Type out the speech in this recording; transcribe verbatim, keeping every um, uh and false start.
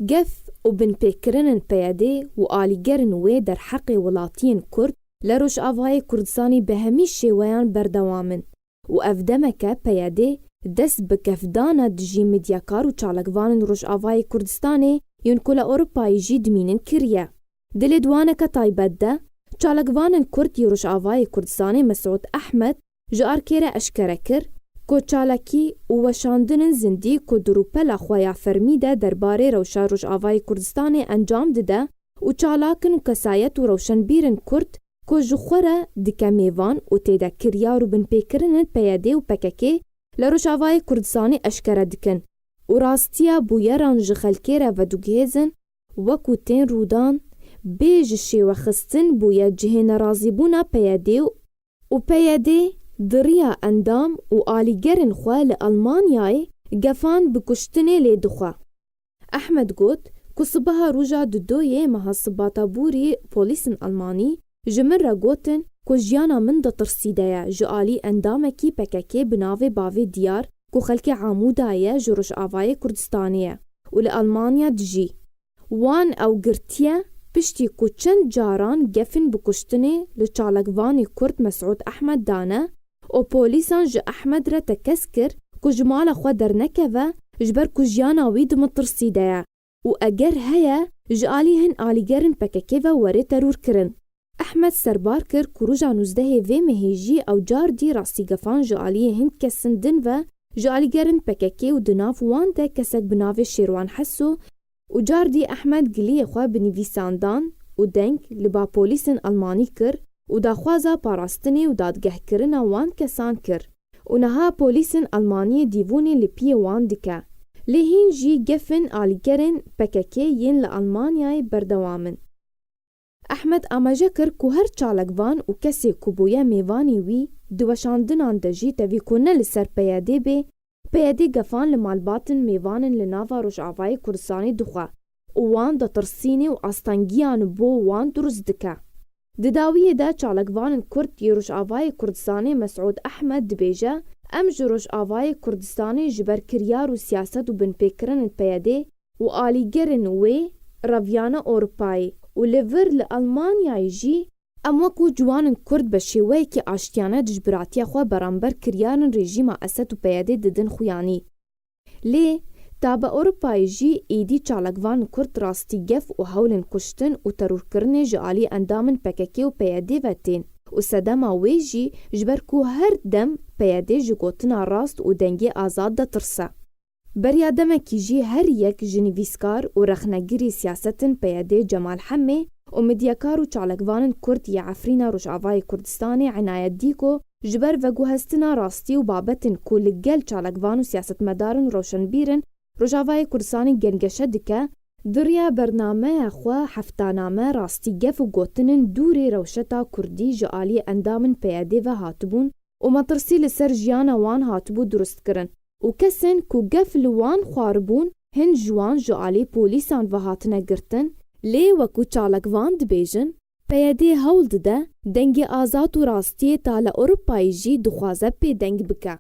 Gef û binpêkirinên P Y D û alîgerên wê derheqê welatiyên Kurd li Rojavayê Kurdistanê bi hemî şêweyan berdewam in û ev demeke P Y D dest bi gefdana dijî medyakar û çalakvanên Rojavayê Kurdistanê yên ku li Ewropayê jî dimînin kiriye. Di lêdwaneke taybet de, çalakvanên Kurd yê Rojavayê Kurdistanê Mesûd Ehmed ji Arkê re eşkere kir ku çalakî û weşandinên zindî ku di rûpela xwe ya fermî de derbarê rewşa Rojavayê Kurdistanê encam dide û çalak in û kesayet û rewşenbîrên Kurd ku ji xwe re dike mêvan û tê de kiryar û binpêkirinên P Y D û P K K li Rojavayê Kurdistanê eşkere dikin û rastiya bûyeran ji xelkê re vediguhêzin, wekû tên rûdan, bê ji şêwexistin bûye cihê nerazîbûna P Y D û P Y D di riya endam û alîgerên xwe li Elmanyayê gefan bi kuştinê lê dixwe. Ehmed got ku sibeha roja dudoyê meha Sibata borî polîsên Elmanî ji min re gotin ku jiyana min di tirsî de ye ji alî endamekî P K K bi navê Bavê Diyar ku xelkê Amûda ye ji Rojavayê Kurdistanê ye û li Elmanya dijî. Wan ew girtiye, piştî ku çend caran gefên bi kuştinê li çalakvanê Kurd Mesûd Ehmed dane û polîsan ji Ehmed re tekez kir ku ji mala xwe dernekeve, ji ber ku jiyana wî di metirsî de ye û eger heye, ji alî hin alîgerên P K K ve were terorkirin. Ehmed serbar kir ku roja nûzdehê vê mehê jî ew car dî rastîgefan ji aliyê hin kesên din ve ji alîgerên P K K û di nav wan de kesek bi navê Şêrwan Heso û car dî Ehmed giliyê xwe bi nivîsandan û deng li ba polîsên Elmanî kir û daxwaza parastinê û dadgehkirina wan kesan kir û niha polîsên Elmaniyê dîvûnê li piyê wan dike. Lê hîn jî gefên alîgerên P K K yên li Elmanyayê berdewam in. Ehmed amaje kir ku her çalakvan û kesê ku bûye mêvanê wî di weşandinan de jî tevî ku ne li ser P Y D bê, P Y D gefan li malbatên mêvanên li nava Rojavayê Kurdistanê dixwe û wan ditirsîne û astengiyan bo wan dirust dike. Di dawiyê de çalakvanên Kurd yê Rojavayê Kurdistanê Mesûd Ehmed dibêje, em ji Rojavayê Kurdistanê ji ber kiryar û siyaset û binpêkirinên P Y D û alîgerên wê reviyane Ewropayê û li vir li Elmanyayê jî em wekû ciwanên Kurd be şêweyekî aştiyane dijbiratiya xwe beramber kiryarên rejîma Esed û P Y D didin xuyanî. Lê tabe Ewropayê jî êdî çalakvanên Kurd rastî gef û hewlên kuştin û terorkirinê ji alî endamên P K K û P Y D ve tên û sedema wê jî ji ber ku her dem P Y D ji gotina rast û dengê azad ditirse. Beriya demekî jî her yek ji nivîskar û rexnegirî siyasetên P Y D Cemal Hemê û medyakar û çalakvanên Kurd yê Efrîna Rojavayê Kurdistanê Enayet Dîko ji ber veguhestina rastî û babetên ku li gel çalakvan û siyasetmedarên rewşenbîr in Rojavayê Kurdistanê gengeşe dike, di riya bernameya xwe heftaname rastî gef û gotinên dûrî rewşeta Kurdî ji alî endamên P Y D ve hatibûn û metirsî li ser jiyana wan hatibû dirustkirin û kesên ku gef li wan xwaribûn, hin ji wan ji alî polîsan ve hatine girtin, lê wekû çalakvan dibêjin, P Y D hewl dide dengê azad û rastiyê ta li Ewropayê jî dixwaze pê deng bike.